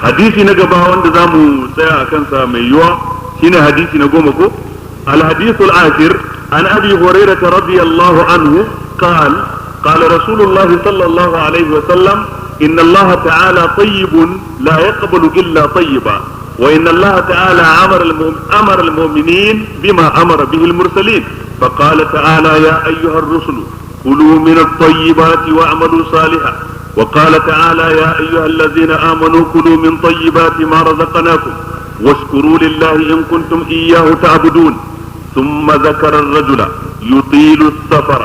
Hadisi na gaba wanda za mu tsaya a kansa mai yiwa shine hadisi na 10 ko الحديث العاشر عن أبي هريرة رضي الله عنه قال قال رسول الله صلى الله عليه وسلم إن الله تعالى طيب لا يقبل إلا طيبا وإن الله تعالى أمر المؤمنين بما أمر به المرسلين فقال تعالى يا أيها الرسل كلوا من الطيبات واعملوا صالحا وقال تعالى يا أيها الذين آمنوا كلوا من طيبات ما رزقناكم واشكروا لله إن كنتم إياه تعبدون. ثم ذكر الرجل يطيل السفر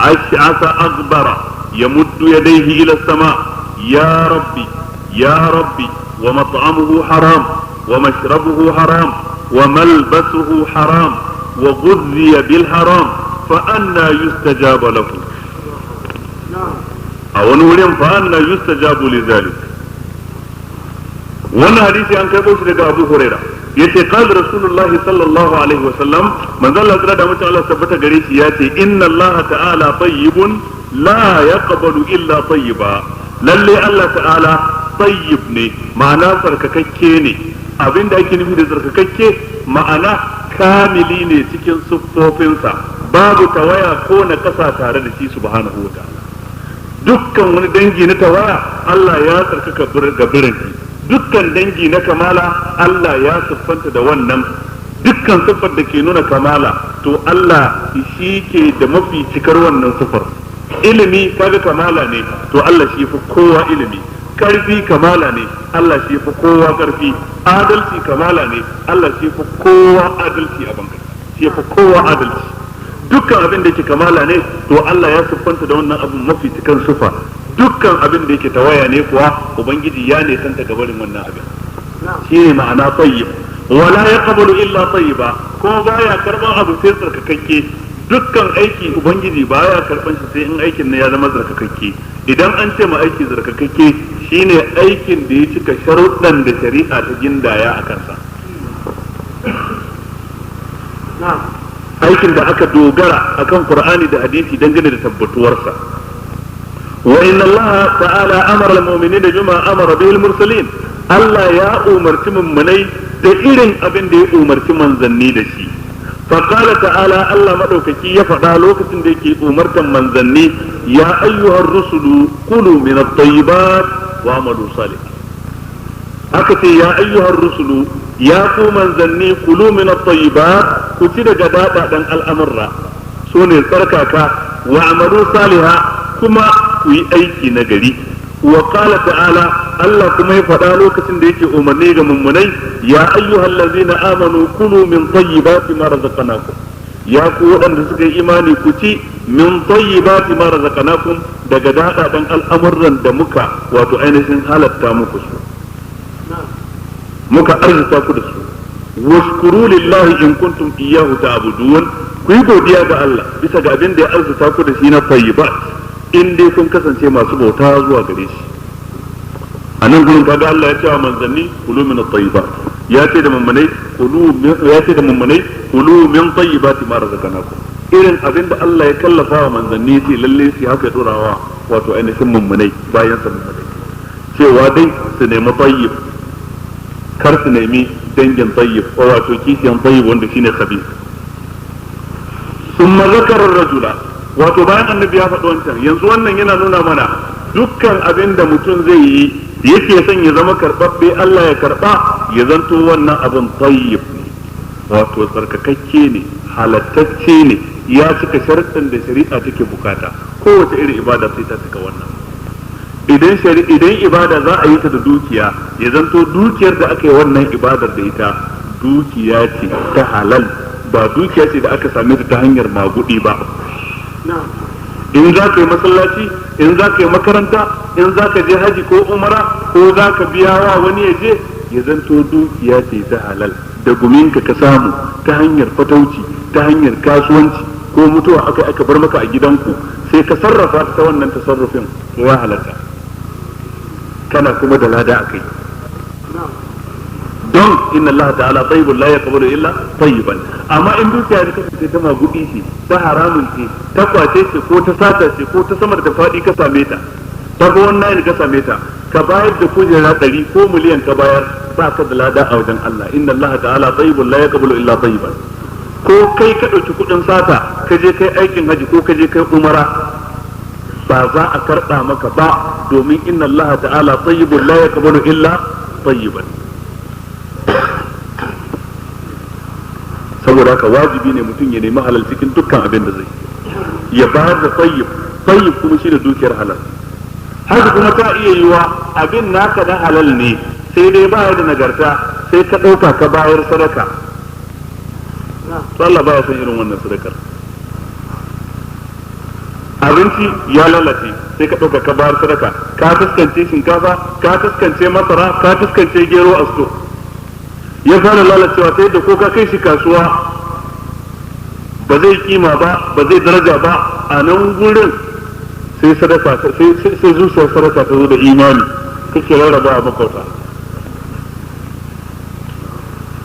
أشعث أغبر يمد يديه إلى السماء يا ربي يا ربي ومطعمه حرام ومشربه حرام وملبسه حرام وغذي بالحرام فأنى يستجاب له أو نقول فأنى يستجاب لذلك. Wannan hadisi an kai shi daga Abu Huraira, yace qala Rasulullah sallallahu alaihi wa sallam, manzo Allah da mutum Allah tabbata gare shi yace inna Allah ta'ala tayyibun la yaqbalu illa tayyiba. Lalle Allah ta'ala tayyib ne, ma'ana tsarkakakke ne. Abinda ake nufi da tsarkakakke ma'ana kamili ne cikin siffofinsa, babu tawaya ko na kasa tare da shi subhanahu wa ta'ala. Dukkan wani dangi na tawaya Allah ya tsarkaka ga birinki, dukkan dangi na kamala Allah ya siffanta da wannan. Dukkan siffar da ke nuna kamala to Allah shi ke da mafi cikar wannan siffar. Ilimi kaga kamala ne, to Allah shi fi kowa ilimi. Karfi kamala ne, Allah shi fi kowa karfi. Adalci kamala ne, Allah shi fi kowa adalci a banka, shi fi kowa adalci. Dukkan abin da yake kamala ne to Allah ya siffanta da wannan abin mafi cikan siffa. Dukkan abin da yake tawaya ne kuwa ubangiji ya ne santa gabarin wannan abin, shine ma'ana tayyib. Wala yaqbalu illa tayyiba, kuma baya karban abu sai tsarkakakke. Dukkan aiki ubangiji baya karban shi sai in aikin ne ya zama tsarkakakke. Idan an ce ma aiki tsarkakakke shine aikin da ya cika sharuɗan da shari'a ta gindaya a kansa, aikin da aka dogara akan Qur'ani da hadisi dangane da tabbatuwarsa. Wa inna Allah ta'ala amara al-mu'minina bima amara bihi al-mursalin, Allah ya umarci mummunai da irin abin da ya umarci manzanni da shi. Fa qala ta'ala, Allah madaukaki ya faɗa lokacin da yake umartan manzanni, ya ayyuhar rusulu kulu min at-tayyibat wa amalu salih. Aka ce ya ayyuhar rusulu, ya ku manzanni, kulu min at-tayyibat, ku ci daga daɗaɗan al'amurra, su ne tsarkaka, wa amalu saliha, kuma ku yi aiki na gari. Wa qala ta'ala, Allah kuma ya faɗa lokacin da yake umarni ga mummunai, ya ayyuhal ladzina amanu kulu min tayyibati ma razaqnakum, ya ku waɗanda suka yi imani ku ci min tayyibati ma razaqnakum, daga daɗaɗan al'amuran da muka wato ainihin halatta muku su, muka arzuta ku da su. Washkuru lillahi in kuntum iyyahu ta'budun, ku yi godiya ga Allah bisa ga abin da ya arzuta ku da shi na tayyibat, in dai kun kasance masu bauta zuwa gare shi. A nan gurin kaga Allah ya ce wa manzanni kulu min at-tayyibat, ya ce da mummunai kulu, ya ce da mummunai kulu min tayyibati ma razaqnakum. Irin abin da Allah ya kallafa wa manzanni ce lalle su haka dorawa wato ainihin mummunai bayan sa mummunai, cewa dai su nemi tayyib, kar su nemi dangin tayyib ko wato kishiyan tayyib wanda shine khabith. Summa zakara rajula, wato bayan annabi ya faɗi wancan, yanzu wannan yana nuna mana dukkan abin da mutum zai yi yake son ya zama karɓaɓɓe, Allah ya karɓa, ya zanto wannan abin tayyib ne, wato tsarkakakke ne, halattacce ne, ya cika sharuɗin da shari'a take bukata. Kowace irin ibada sai ta cika wannan. Idan idan ibada za a yi ta da dukiya, ya zanto dukiyar da aka yi wannan ibadar da ita dukiya ce ta halal, ba dukiya ce da aka same ta ta hanyar magudi ba. In za ka yi masallaci, in za ka yi makaranta, in za ka je haji ko umara, ko za ka biya wa wani ya je, ya zanto dukiya ce ta halal da guminka ka samu ta hanyar fatauci, ta hanyar kasuwanci, ko mutuwa aka aka bar maka a gidanku sai ka sarrafa ta wannan tasarrufin, to ya halatta, kana kuma da lada akai. Don inna Allah ta'ala tayyibun la yaqbalu illa tayyiban. Amma in dukiya ta kasance ta magudi ce, ta haramun ce, ta kwace ce, ko ta sata ce, ko ta sama da fadi ka same ta, ta ko wannan ka same ta, Ka bayar da kujera 100 ko miliyan ka bayar, ba ka da lada a wajen Allah. Inna Allah ta'ala tayyibun la yaqbalu illa tayyiban. Ko kai ka ɗauki kuɗin sata ka je kai aikin haji ko ka je kai umara, ba za a karɓa maka ba, domin inna Allah ta'ala tayyibun la yaqbalu illa tayyiban. Saboda haka wajibi ne mutum ya nemi halal cikin dukkan abin da zai ya bayar da tayyib. Tayyib kuma shine dukiyar halal. Haka kuma ta iya yiwa abin naka na halal ne, sai dai baya da nagarta, sai ka ɗauka ka bayar sadaka. Allah baya son irin wannan sadakar. Abinci ya lalace, sai ka ɗauka ka bayar sadaka. Ka fuskance shinkafa, ka fuskance masara, ka fuskance gero a sto, ya fara lalacewa ta yadda ko ka kai shi kasuwa ba zai kima ba, ba zai daraja ba. A nan gurin sai sadaka, sai zuciyar sadaka ta zo da imani, kake rarraba a makwabta.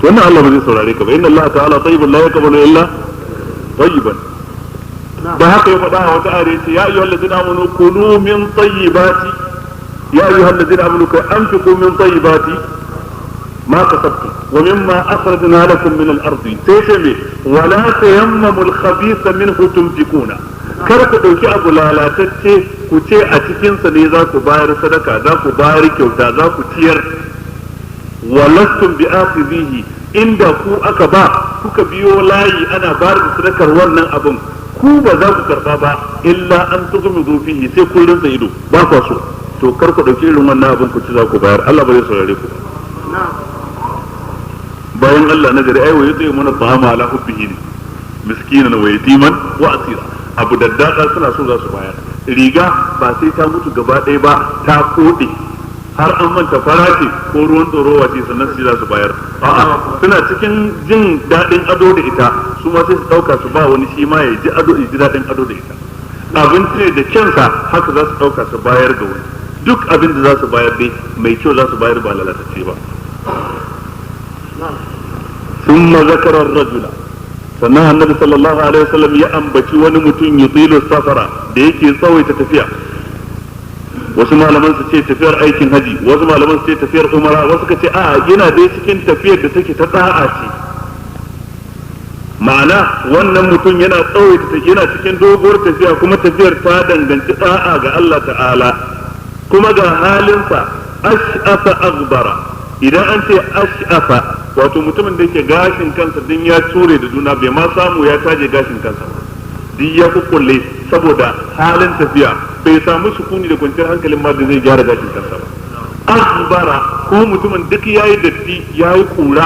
To wannan Allah ba zai saurare ka ba. Inna Allah ta'ala tayyibun la yaqbalu illa tayyiban. Da haka ya faɗa a wata ayar, yace ya ayyuhal ladzina amanu kulu min tayyibati, ya ayyuhal ladzina amanu anfiqu min tayyibati ma kasabtum wa mimma akhrajna lakum min al-ardi. Sai ce me? Wala tayammamu al-khabitha minhu tunfiquna. Kar ku ɗauki abu lalatacce ku ce a cikinsa ne za ku bayar sadaka, za ku bayar kyauta, za ku ciyar. Walastum bi akhidhihi, inda ku aka ba kuka biyo layi ana bayar da sadakar wannan abun, ku ba za ku karba ba, illa an tughmidu fihi, sai kun rinsa ido ba ku so. To kar ku ɗauki irin wannan abun ku ci za ku bayar, Allah ba zai saurare ku. Bayan Allah na gari ai wa yutsi mana ta'ama ala hubbihi miskinan wa yatiman wa asira. Abu daddada suna so za su bayar. Riga ba sai ta mutu gaba ɗaya ba, ta koɗe har an manta fara ce ko ruwan tsorowa ce, sannan su za su bayar. A'a, suna cikin jin daɗin ado da ita, su ma sai su ɗauka su ba wani, shi ma ya ji ado, ya ji daɗin ado da ita. Abinci ne da kyansa, haka za su ɗauka su bayar ga wani. Duk abin da za su bayar dai mai kyau za su bayar, ba lalatacce ba. ثم ذكر الرجل, sannan annabi sallallahu alaihi wasallam ya ambaci wani mutum, yutilu safara, da yake tsawaita tafiya. Wasu malaman su ce tafiyar aikin haji, wasu malaman su ce tafiyar umara, wasu ka ce a yana dai cikin tafiyar da take ta da'a ce. Ma'ana wannan mutum yana tsawaita, yana cikin doguwar tafiya, kuma tafiyar ta danganci da'a ga Allah ta'ala. Kuma ga halinsa, ash'afa aghbara. Idan an ce ash'afa, wato mutumin da yake gashin kansa din ya ture da juna, bai ma samu ya taje gashin kansa ba, duk ya kukkulle saboda halin tafiya, bai samu sukuni da kwanciyar hankalin ma da zai gyara gashin kansa ba. Aghbara, ko mutumin duk yayi datti, yayi kura,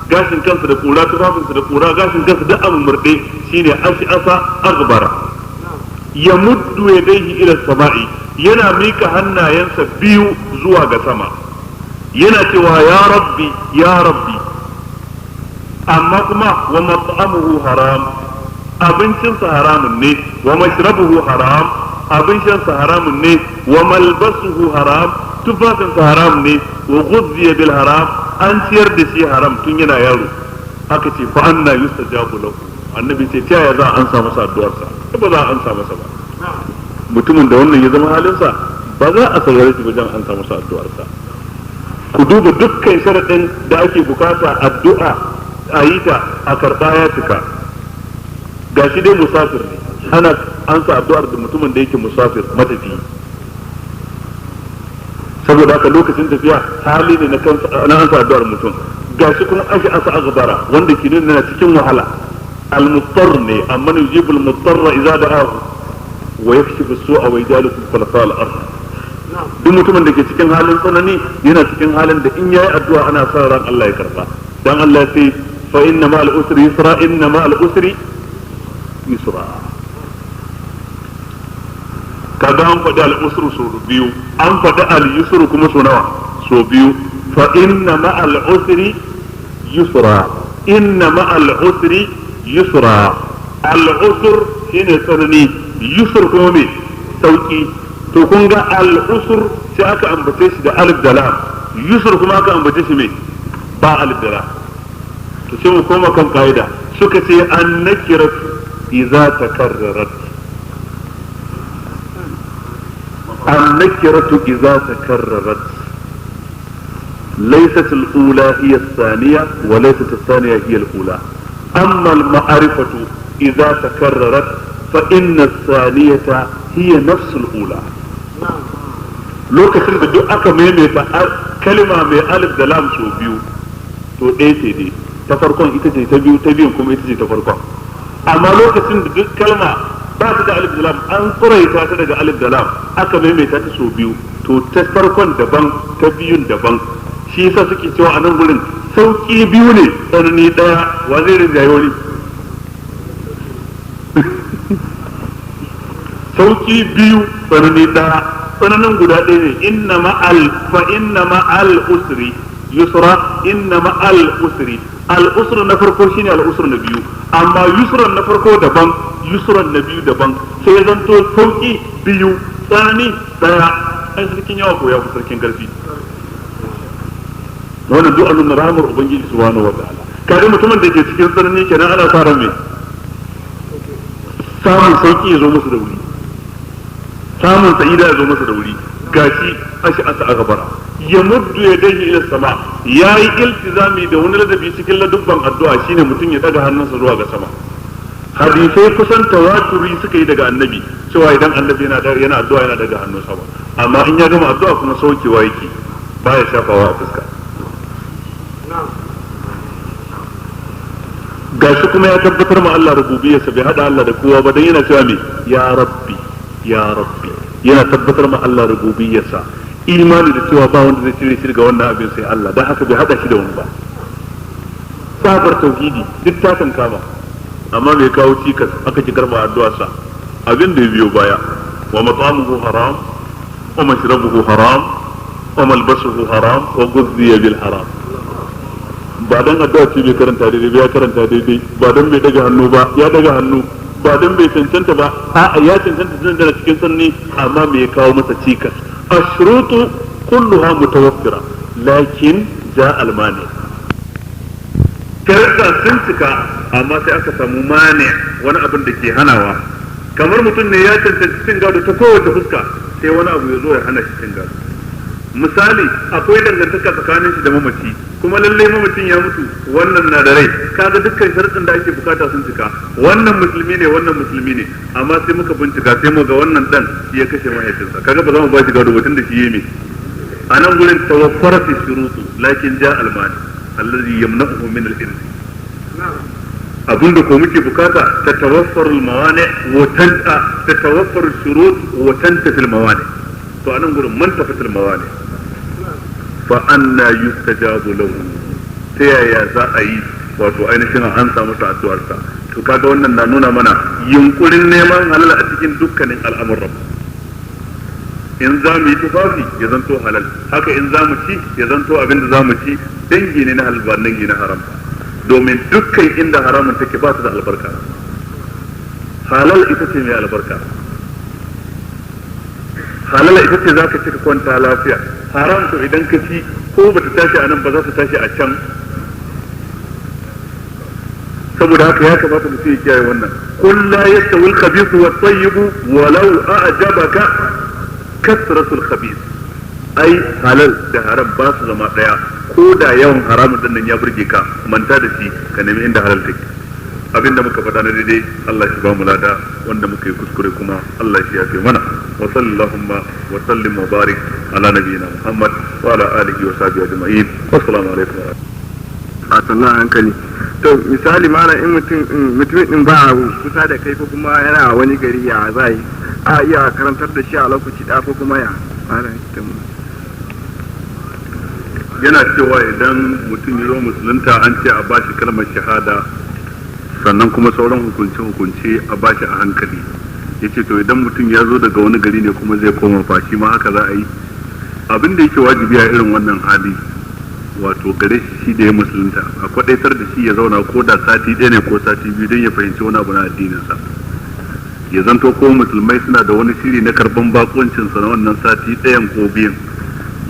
gashin kansa da kura, tufafinsa da kura, gashin kansa duk abu murde, shine ash'afa aghbara. Ya muddu yadayhi ila sama'i, yana mika hannayensa biyu zuwa ga sama, yana cewa ya rabbi, ya rabbi. Amma kuma wa mat'amuhu haram, abincinsa haramun ne, wa mashrabuhu haram, abin shansa haramun ne, wa malbasuhu haram, tufafinsa haram ne, wa ghudhiya bil haram, an ciyar da shi haram tun yana yaro. Aka ce fa anna yustajabu lahu. Annabi ce ta yaya za a ansa masa addu'arsa? Ba za a ansa masa ba. Mutumin da wannan ya zama halinsa, ba za a saurare shi wajen ansa masa addu'arsa. Ku duba dukkan sharaɗin da ake bukata addu'a a yi ta a karɓa ya cika. Gashi dai musafir ne, ana ansa addu'ar da mutumin da yake musafir, matafiyi. Saboda haka lokacin tafiya hali ne na ansa addu'ar mutum. Gashi kuma ashi asa aghbara, wanda ke nuna yana cikin wahala, al-muttar ne. Amma yujibul muttarra idza da'ahu wa yakshifu as-su'a wa yaj'alukum khulafa al-ard. Duk mutumin da ke cikin halin tsanani yana cikin halin da in yayi addu'a ana sa ran Allah ya karba. Dan Allah sai fa inna ma al-usri yusra, inna ma al-usri yusra. Kaga an faɗi al-usru so biyu, an faɗi al-yusru kuma so nawa? So biyu. Fa inna ma al-usri yusra, inna ma al-usri yusra. Al-usr shine tsanani, yusr kuma me? Sauki. To kun ga al-usr sai aka ambace shi da alif da lam, yusr kuma aka ambace shi me? Ba alif da lam. To sai mu koma kan kaida, suka ce an nakiratu idza takarrarat. An-nakiratu idza takarrarat laysat al-ula hiya ath-thaniya wa laysat ath-thaniya hiya al-ula. Amma al-ma'rifatu idza takarrarat fa inna ath-thaniyata hiya nafs al-ula. Lokacin da duk aka maimaita kalma mai alif da lam sau biyu, to ɗaya ce dai, ta farkon ita ce ta biyu, ta biyun kuma ita ce ta farkon. Amma lokacin da duk kalma ba ta da alif da lam, an tsuraita ta daga alif da lam, aka maimaita ta sau biyu, to ta farkon daban, ta biyun daban. Shi yasa suke cewa a nan gurin sauki biyu ne tsanani ɗaya, wa zai rinjaye wani? Sauki biyu tsanani ɗaya, tsananin guda ɗaya ne. Inna ma'al fa inna ma'al usri yusra, inna ma'al usri, al usru na farko shine al usru na biyu, amma yusran na farko daban, yusran na biyu daban. Sai ya zanto sauki biyu tsanani ɗaya. Ai sarkin yawa ko ya fi sarkin karfi. Wannan duk annun rahmar ubangiji subhanahu wa ta'ala. Kaga mutumin da ke cikin tsanani kenan ana sa ran me samun sauki ya zo musu da wuri, samun sa'ida ya zo masa da wuri. Gashi ashi asa a gabara ya muddu ya dahi ila sama, yayi iltizami da wani ladabi cikin ladubban addu'a, shine mutum ya daga hannunsa zuwa ga sama. Hadisai kusan tawaturi suka yi daga annabi cewa idan annabi yana addu'a yana daga hannun sama, amma in ya gama addu'a kuma saukewa yake, baya shafawa a fuska. Gashi kuma ya tabbatar ma Allah rububiyarsa, bai hada Allah da kowa ba, dan yana cewa me ya rabbi ya rabbi, yana tabbatar ma Allah rububiyarsa, imani da cewa ba wanda zai cire shi daga wannan abin sai Allah, dan haka bai hada shi da wani ba. Sabar tauhidi duk ta kan kama, amma mai kawo cikas aka ki karba addu'a sa. Abin da ya biyo baya, wa mat'amuhu haram wa mashrabuhu haram wa malbasuhu haram wa ghudhiya bil haram. Ba dan addu'a ce bai karanta daidai ba, ya karanta daidai. Ba dan bai daga hannu ba, ya daga hannu. Ba dan bai cancanta ba, a'a ya cancanta tun da cikin sanni, amma me ya kawo masa cikas? Ashrutu kulluha mutawaffira, lakin ja almani. Sharuɗa sun cika, amma sai aka samu mani, wani abin da ke hanawa. Kamar mutum ne ya cancanci cin gado ta kowace fuska, sai wani abu ya zo ya hana shi cin gado. Misali, akwai dangantaka tsakanin shi da mamaci, kuma lalle mamacin ya mutu, wannan na da rai. Kaga dukkan sharuɗin da ake bukata sun cika, wannan musulmi ne, wannan musulmi ne, amma sai muka bincika sai mu ga wannan dan shi ya kashe mahaifinsa. Kaga ba za mu ba shi gado ba tunda shi yeme. A nan gurin tawaffara fi shurutu, lakin ja almani allazi yamna'uhu min al-irth. Abinda ko muke bukata ta tawaffaru al-mawani wa tanta ta tawaffaru shurut wa tantafi al-mawani. To anan gurin man tafatil mawani fa anna yustajabu lahu, ta yaya za a yi wato ainihin an samu sa addu'arsa? To kaga wannan na nuna mana yunkurin neman halal a cikin dukkanin al'amuran. In za mu yi tufafi ya zanto halal, haka in za mu ci ya zanto abin da za mu ci dangi ne na halal ba dangi na haram ba, domin dukkan inda haramun take ba ta da albarka. Halal ita ce mai albarka, halal ita ce za ka ci ka kwanta lafiya. Haram to idan ka ci ko ba ta tashi a nan ba za ta tashi a can. Saboda haka ya kamata mutum ya kiyaye wannan. Qul la yastawi al-khabithu wat-tayyib walau a'jabaka kasratu al-khabith. Ai halal da haram ba su zama daya, ko da yawan haramun din nan ya burge ka, manta da shi, ka nemi inda halal take. Abinda muka faɗa na daidai Allah shi ba mu lada, wanda muka yi kuskure kuma Allah shi yafe mana. Wa sallallahu wa sallim wa barik ala nabiyyina Muhammad wa ala alihi wa sahbihi ajma'in. Assalamu alaikum wa a sannan hankali. To misali malam, in mutum din ba kusa da kai ko kuma yana wani gari, ya za yi a iya karantar da shi a lokaci ɗaya ko kuma ya malam? Yana cewa idan mutum ya zo musulunta an ce a bashi kalmar shahada, sannan kuma sauran hukunce-hukunce a bashi a hankali. Yace to idan mutum ya zo daga wani gari ne kuma zai koma fa, shi ma haka za a yi? Abin da yake wajibi a irin wannan hali, wato gare shi da ya musulunta, a kwadaitar da shi ya zauna ko da sati ɗaya ne ko sati biyu don ya fahimci wani abu na addininsa. Ya zanto ko musulmai suna da wani shiri na karban bakuncinsa na wannan sati ɗayan ko biyun,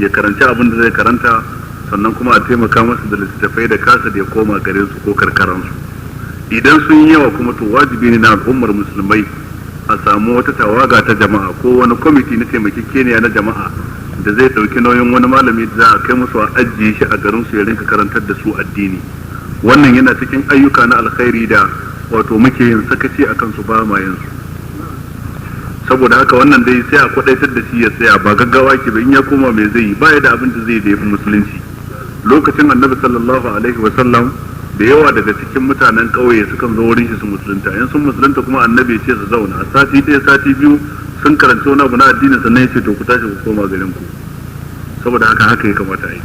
ya karanci abin da zai karanta, sannan kuma a taimaka masa da littattafai da kasa da ya koma garin su ko karkaransu. Idan sun yi yawa kuma, to wajibi ne na al'ummar musulmai A samu wata tawaga ta jama'a ko wani kwamiti na taimakekeniya na jama'a da zai ɗauki nauyin wani malami da za a kai musu a ajiye shi a garin su ya rinka karantar da su addini. Wannan yana cikin ayyuka na alkhairi da wato muke yin sakaci a kansu, ba ma yin su. Saboda haka wannan dai sai a kwadaitar da shi ya tsaya, ba gaggawa ke ba. In ya koma mai zai yi? Ba ya da abin da zai da yafi musulunci. Lokacin Annabi sallallahu alaihi wasallam, da yawa daga cikin mutanen ƙauye sukan zo wurin shi su musulunta. In sun musulunta kuma, Annabi ya ce su zauna sati ɗaya, sati 2, sun karanci wani abu na addini, sannan ya ce, "To, ku tashi ku koma garin ku." Saboda haka, haka ya kamata a yi.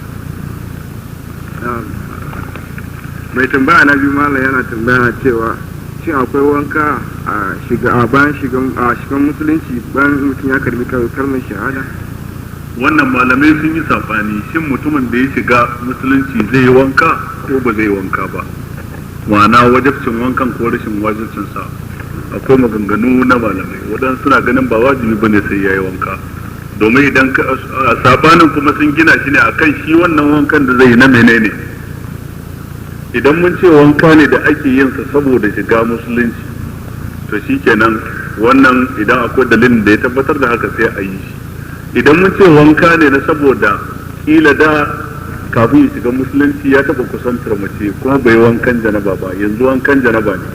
Mai tambaya na biyu, malam, yana tambaya cewa shin akwai wanka a shiga a bayan shigan a shigan musulunci, bayan mutum ya karbi kalmar shahada? Wannan malamai sun yi sabani, shin mutumin da ya shiga musulunci zai yi wanka ko ba zai yi wanka ba? Ma'ana, wajibcin wankan ko rashin wajibcin sa. Akwai maganganu na malamai. Waɗansu suna ganin ba wajibi bane sai yayi wanka, domin idan ka sabanin kuma sun gina shi ne akan shi wannan wankan da zai yi na menene. Idan mun ce wanka ne da ake yin sa saboda shiga musulunci, to shikenan, wannan idan akwai dalilin da ya tabbatar da haka sai a yi shi. Idan mun ce wanka ne na saboda kila da kafin ya shiga musulunci ya taba kusantar mace kuma bai wankan janaba ba, yanzu wankan janaba ne,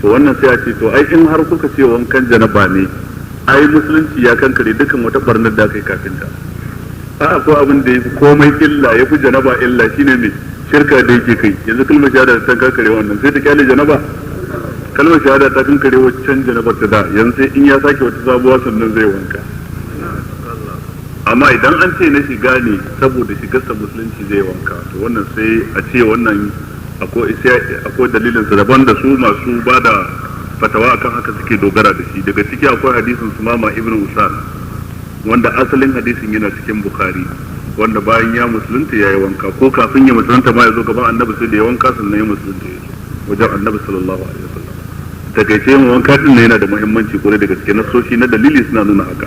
to wannan sai a ce, to ai in har kuka ce wankan janaba ne, ai musulunci ya kankare dukan wata barnar da aka yi kafin ta. A akwai abin da yafi komai illa, yafi janaba illa, shine me? Shirka da yake kai. Yanzu kalmar shahada ta kankare wannan, sai ta kyale janaba. Kalmar shahada ta kankare waccan janabar ta da, yanzu sai in ya sake wata sabuwa sannan zai wanka. Amma idan an ce na shiga ne saboda shigarsa musulunci zai wanka, to wannan sai a ce wannan akwai dalilin su daban da su masu ba da fatawa akan haka suke dogara da shi. Daga ciki akwai hadisin Sumama ibn Usal, wanda asalin hadisin yana cikin Bukhari, wanda bayan ya musulunta ya yi wanka, ko kafin ya musulunta ma ya zo gaban Annabi sai da ya wanka sannan ya musulunta ya zo wajen Annabi sallallahu alaihi wasallam. Takaice, yin wanka din yana da muhimmanci kwarai da gaske. Nasoshi na dalili suna nuna haka,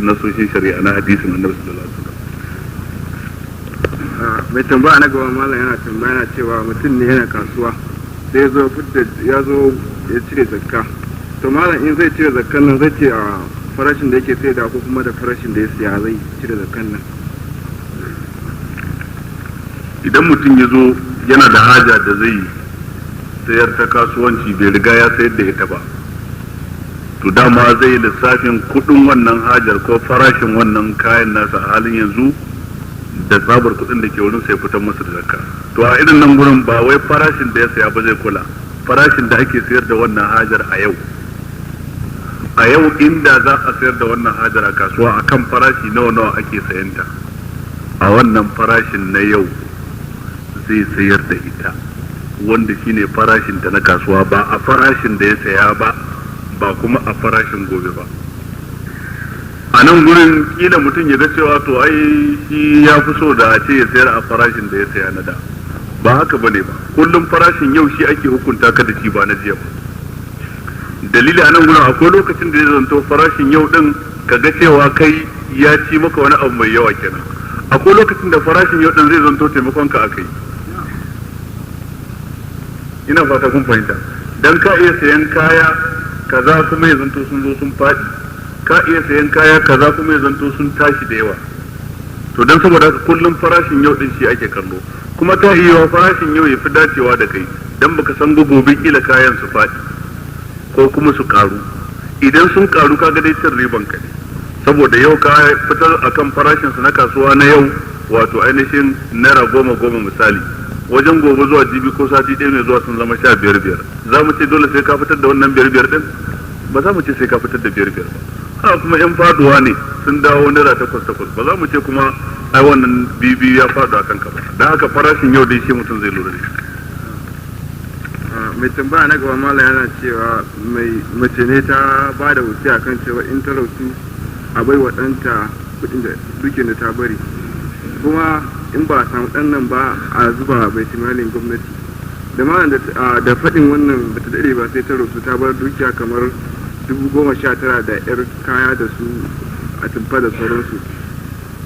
nasoshin shari'a na hadisin Annabi sallallahu alaihi wasallam. Mai tambaya na gaba, malam, yana tambaya yana cewa mutum ne yana kasuwa, sai ya zo fidda, ya zo ya cire zakka. To malam, in zai cire zakkan nan, zai ce a farashin da yake sai da ko kuma da farashin da ya siya zai cire zakkan nan? Idan mutum ya zo yana da haja da zai sayar ta kasuwanci, bai riga ya sayar da ita ba, to dama zai lissafin kudin wannan hajar ko farashin wannan kayan nasa a halin yanzu da tsabar kudin da ke wurin sai fitar masa da zakka. To a irin nan gurin, ba wai farashin da ya saya ba zai kula, farashin da ake sayar da wannan hajar a yau. A yau inda za a sayar da wannan hajar a kasuwa, akan farashi nawa nawa ake sayanta, a wannan farashin na yau zai sayar da ita, wanda shine farashin ta na kasuwa, ba a farashin da ya saya ba, ba kuma a farashin gobe ba. A nan gurin kila mutum ya ga cewa to ai shi ya fi so da a ce ya sayar a farashin da ya saya na da. Ba haka bane ba. Kullum farashin yau shi ake hukunta ka da shi, ba na jiya ba. Dalili a nan gurin, akwai lokacin da ya zanto farashin yau din ka ga cewa kai ya ci maka wani abu mai yawa kenan. Akwai lokacin da farashin yau din zai zanto taimakon ka akai. Ina fata kun fahimta. Dan ka iya sayan kaya kaza kuma ya zanto sun zo sun faɗi, ka iya sayan kaya kaza kuma ya zanto sun tashi da yawa. To dan saboda haka, kullum farashin yau din shi ake kallo. Kuma ta iya farashin yau ya fi dacewa da kai, dan baka san gobe kila kayan su faɗi ko kuma su karu. Idan sun karu, kaga dai cin riban ka ne, saboda yau ka fitar akan farashin su na kasuwa na yau, wato ainihin ₦10 10 misali, wajen gobe zuwa jibi ko sati ɗaya mai zuwa sun zama 15 5. Za mu ce dole sai ka fitar da wannan biyar biyar ɗin? Ba za mu ce sai ka fitar da biyar biyar ba. Haka kuma in faduwa ne sun dawo ₦8 8, ba za mu ce kuma ai wannan biyu ya faɗo a kanka ba. Don haka farashin yau dai shi mutum zai lura da shi. Mai tambaya na gaba, malam, yana cewa mai mace ne ta ba da wasiya kan cewa in ta rasu a bai wa ɗanta kuɗin da dukiyar da ta bari, kuma in ba a samu ɗan nan ba a zuba baitulmalin gwamnati. Da malam da faɗin wannan bata daɗe ba sai ta rasu, ta bar dukiya kamar 19,000 da yar kaya da su atamfa da sauransu.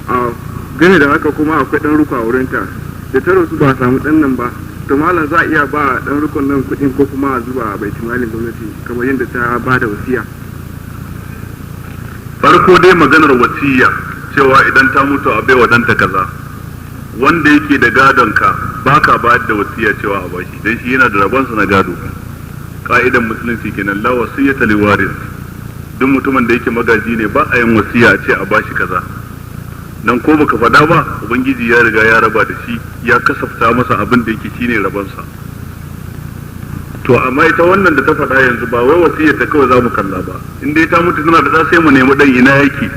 A gane da haka kuma akwai ɗan ruku a wurinta. Da ta rasu ba a samu ɗan nan ba. To malam, za a iya ba dan rikon nan kuɗin ko kuma a zuba a baitulmalin gwamnati kamar yadda ta ba da wasiya? Farko dai maganar wasiya cewa idan ta mutu a baiwa ɗanta kaza, wanda yake da gadon ka baka bayar da wasiya cewa a bashi, dan shi yana da rabonsa na gado. Ka'idan musulunci kenan, la wasiyata li waris. Duk mutumin da yake magaji ne, ba a yin wasiya a ce a bashi kaza, dan ko baka faɗa ba, ubangiji ya riga ya raba da shi, ya kasafta masa abin da yake shine rabonsa. To amma ita wannan da ta faɗa yanzu, ba wai wasiyar ta kawai za mu kalla ba. In dai ta mutu tana da ɗa, sai mu nemi ɗan, ina yake,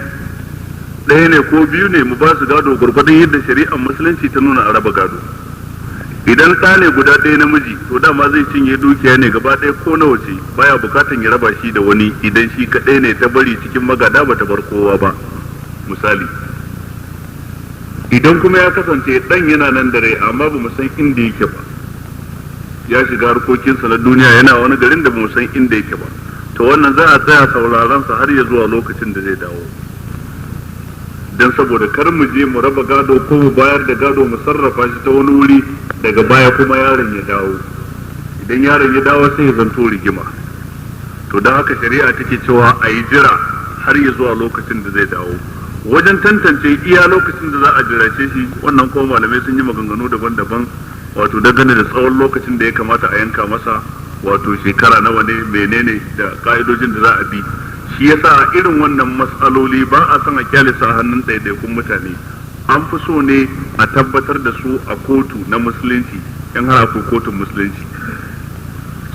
ɗaya ne ko biyu ne, mu ba su gado gwargwadon yadda shari'ar musulunci ta nuna a raba gado. Idan ɗa ne guda ɗaya namiji, to dama zai cinye dukiya ne gaba ɗaya ko nawa ce, baya bukatan ya raba shi da wani idan shi kaɗai ne ta bari cikin magada, ba ta bar kowa ba misali. Idan kuma ya kasance ɗan yana nan da rai amma ba mu san inda yake ba, ya shiga harkokinsa na duniya, yana wani garin da ba mu san inda yake ba, to wannan za a tsaya sauraron sa har ya zuwa lokacin da zai dawo, don saboda kar mu je mu raba gado ko mu bayar da gado, mu sarrafa shi ta wani wuri, daga baya kuma yaron ya dawo. Idan yaron ya dawo, sai ya zanto rigima. To don haka shari'a take cewa a yi jira har ya zuwa lokacin da zai dawo. Wajen tantance iya lokacin da za a jirace shi, wannan kuma malamai sun yi maganganu daban-daban, wato dangane da tsawon lokacin da ya kamata a yanka masa, wato shekara nawa ne, menene da ka'idojin da za a bi. Shi yasa irin wannan matsaloli ba a son a kyale su a hannun ɗaiɗaikun mutane. An fi so ne a tabbatar da su a kotu na musulunci, in har akwai kotun musulunci,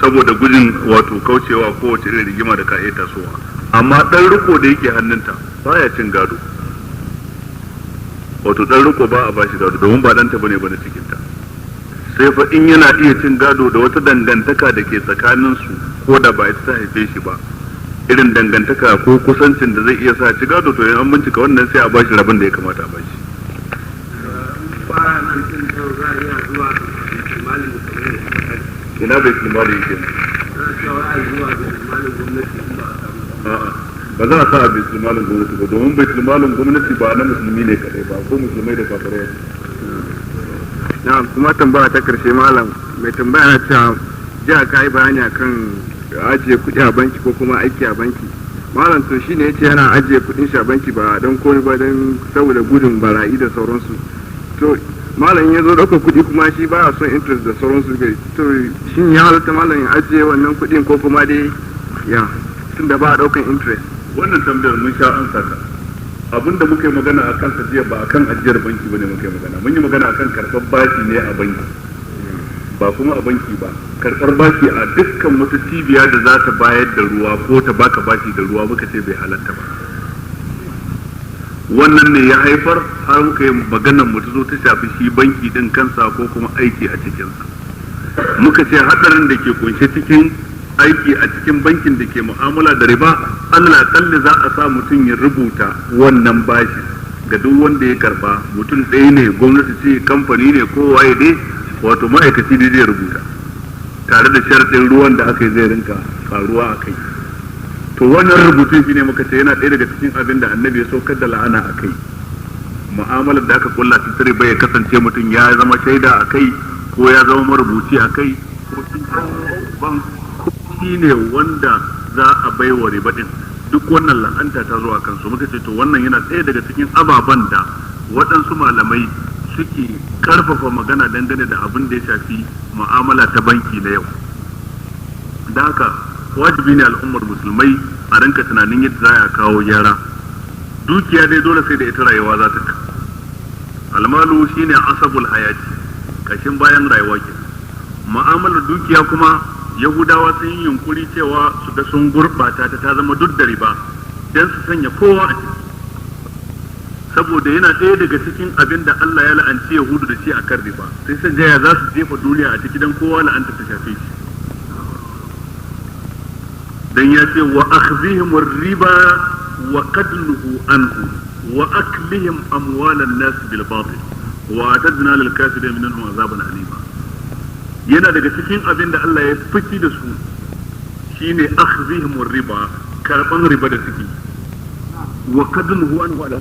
saboda gujin wato kaucewa kowace irin rigima da ka iya tasowa. Amma ɗan riko da yake hannunta baya cin gado, wato ɗan riko ba a bashi gado domin ba ɗanta bane ba na cikinta, sai fa in yana iya cin gado da wata dangantaka da ke tsakaninsu, ko da ba ita ta haife shi ba, irin dangantaka ko kusancin da zai iya sa ci gado. To in an bincika wannan, sai a bashi rabin da ya kamata a bashi. Fara nan din ɗin, za a iya zuwa malin musulmi? Ina bai mali yake? Ana cewa a zuwa ga malin gwamnati in ba a samu. A'a, ba za a sa a baitul malin gwamnati ba, domin baitul malin gwamnati ba na musulmi ne kadai ba, ko musulmai da kafirai. Na kuma tambaya ta karshe malam, mai tambaya na cewa jiya ka yi bayani akan ajiye kuɗi a banki ko kuma aiki a banki malam. To shine yace yana ajiye kuɗin shi a banki ba don komai ba, don saboda gudun barayi da sauransu. To malam, ya zo ɗaukar kuɗi kuma shi baya son interest da sauransu kai. To shin ya halatta malam ya ajiye wannan kuɗin ko kuma dai ya, tunda ba a ɗaukan interest? Wannan tambayar mun sha an saka. Abin da muka yi magana a kansa jiya ba akan ajiyar banki bane muka yi magana. Mun yi magana akan karɓar bashi ne a banki, ba kuma a banki ba, karɓar bashi a dukkan wata cibiya da za ta bayar da ruwa ko ta baka bashi da ruwa, muka ce bai halatta ba. Wannan ne ya haifar har muka yi maganar mu ta zo ta shafi shi banki din kansa ko kuma aiki a cikinsa. Muka ce hadarin da ke kunshe cikin aiki a cikin bankin da ke mu'amala da riba, Allah kalli za a sa mutum ya rubuta wannan bashi ga duk wanda ya karba, mutum ɗaya ne, gwamnati ce, kamfani ne, ko waye dai, wato ma'aikaci ne zai rubuta tare da sharɗin ruwan da aka yi zai rinka karuwa a kai. To wannan rubutun shine muka ce yana ɗaya daga cikin abin da annabi ya saukar da la'ana a kai. Mu'amalar da aka kulla ta riba, ya kasance mutum ya zama shaida a kai ko ya zama marubuci a kai ko ban ko shi ne wanda za a baiwa riba din, duk wannan la'anta ta zo a kansu. Muka ce to wannan yana ɗaya daga cikin ababen da waɗansu malamai suke karfafa magana dangane da abin da ya shafi mu'amala ta banki na yau. Da haka wajibi ne al'ummar musulmai a rinka tunanin yadda za a kawo gyara. Dukiya dai dole sai da ita rayuwa za ta ci. Almalu shine asabul hayati, kashin bayan rayuwa ke. Mu'amalar dukiya kuma, Yahudawa sun yi yunkuri cewa su ga sun gurɓata ta, ta zama duk da riba, don su sanya kowa a ciki, saboda yana ɗaya daga cikin abin da Allah ya la'anci Yahudu da shi a kan riba. Sai sun jaya za su jefa duniya a ciki don kowa la'anta ta shafe shi, dan ya ce wa akhdhihim riba wa qadluhu anhu wa aklihim amwalan nas bil batil wa atadna lil kafirin minhum azaban alima. Yana daga cikin abin da Allah ya fushi da su shine akhdhihim riba, karban riba da suke, wa qadluhu anhu ala